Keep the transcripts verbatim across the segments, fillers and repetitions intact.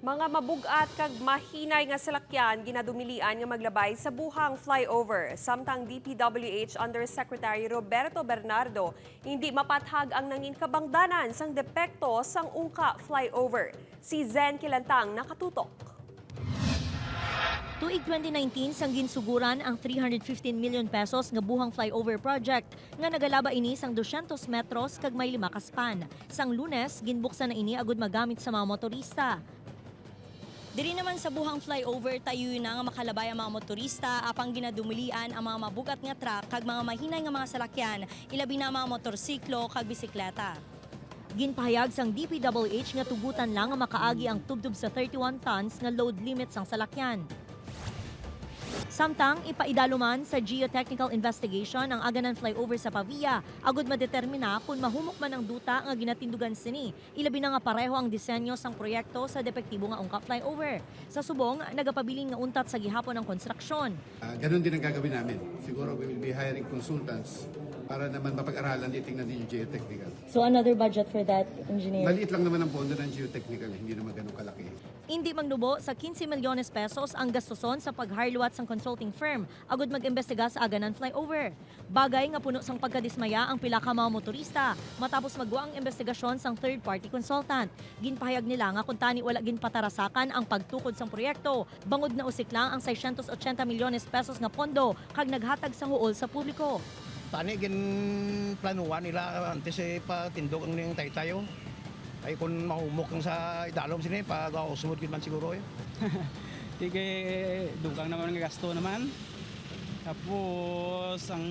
Mga mabug-at kag mahinay nga salakyan ginadumilian nga maglabay sa buhang flyover, samtang D P W H Undersecretary Roberto Bernardo hindi mapathag ang nangin kabangdanan sang depekto sang ungka flyover. Si Zen Kilantang nakatutok. Tuig twenty nineteen sang ginsuguran ang three hundred fifteen million pesos nga buhang flyover project nga nagalaba ini sang dosyentos metros kag may lima ka span. Sang Lunes, ginbuksan na ini agud magamit sa mga motorista. Diri naman sa buhang flyover, tayuyon na nga makalabay ang mga motorista, apang ginadumilian ang mga mabugat nga truck kag mga mahinay nga mga salakyan, ilabi na ang mga motorsiklo kag bisikleta. Ginpahayag sang D P W H nga tugutan lang nga makaagi ang tubtob sa thirty-one tons nga load limit sang salakyan. Samtang ipaidalo man sa geotechnical investigation ang Aganan Flyover sa Pavia, agud madetermina kon mahumok man ang duta nga ginatindugan sini, ilabi na nga pareho ang disenyo sang proyekto sa depektibo nga ungka flyover. Sa subong, nagapabilin nga untat sa gihapon ang konstruksyon. Ah, ganun din ang gagawin namin. Siguro we will be hiring consultants para naman mapag-aralan, titingnan din yung geotechnical. So another budget for that, engineer? Maliit lang naman ang pondo ng geotechnical, hindi naman ganun kalaki. Indi magnubo sa quince milyones pesos ang gastuson sa pag-hire liwat sang consulting firm agud mag-imbestiga sa Aganan Flyover. Bagay nga puno sang pagkadismaya ang pila ka mga motorista matapos maggwa ang imbestigasyon sang third-party consultant. Ginpahayag nila nga kuntani wala ginpatarasakan ang pagtukod sang proyekto, bangod nausik lang ang seiscientos ochenta milyones pesos nga pondo kag naghatag sang huol sa publiko. Tani ginplanuhan nila antes, eh, patindog ang ning taytay, oh. Ay, kung mahumok ang sa idalom sini, pagausmod gid man siguro, eh. Sige, dugang naman nga gasto naman. Tapos, ang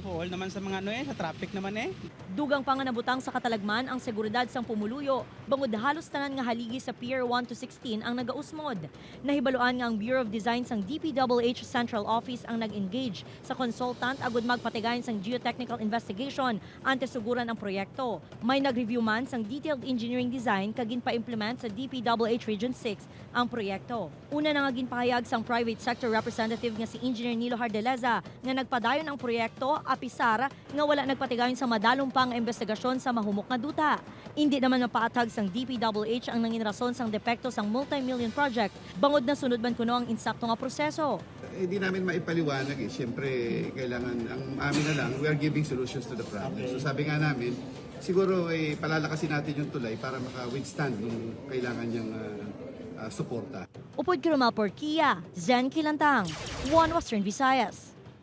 huol naman sa mga ano, eh, sa traffic naman, eh. Dugang pa nga nabutang sa katalagman ang seguridad sang pumuluyo, bangod halos tanan nga haligi sa Pier one to sixteen ang nagausmod. Nahibaluan nga ang Bureau of Design sang D P W H Central Office ang nag-engage sa consultant agud magpatigayon sang geotechnical investigation antes suguran ang proyekto. May nag-review man sang detailed engineering design kag ginpa-implement sa D P W H Region six ang proyekto. Una na nga ginpahayag sang private sector representative nga si Engineer Nilo Hardeleza nga nagpadayon ang proyekto, apisar nga wala nagpatigayon sa madalom pa nga imbestigasyon sa mahumok nga duta. Indi naman mapaathag sang D P W H ang nangin rason sang depekto sang multi-million project, bangod nasunod man kuno ang insakto nga proseso. Eh, di namin maipaliwanag eh. Siyempre, kailangan, ang amin na lang, we are giving solutions to the problem. Okay. So sabi nga namin, siguro eh, palalakasin natin yung tulay para maka-withstand nung kailangan niyang ah, ah, suporta. Upod kay Romel Porquia, Zen Kilantang, One Western Visayas.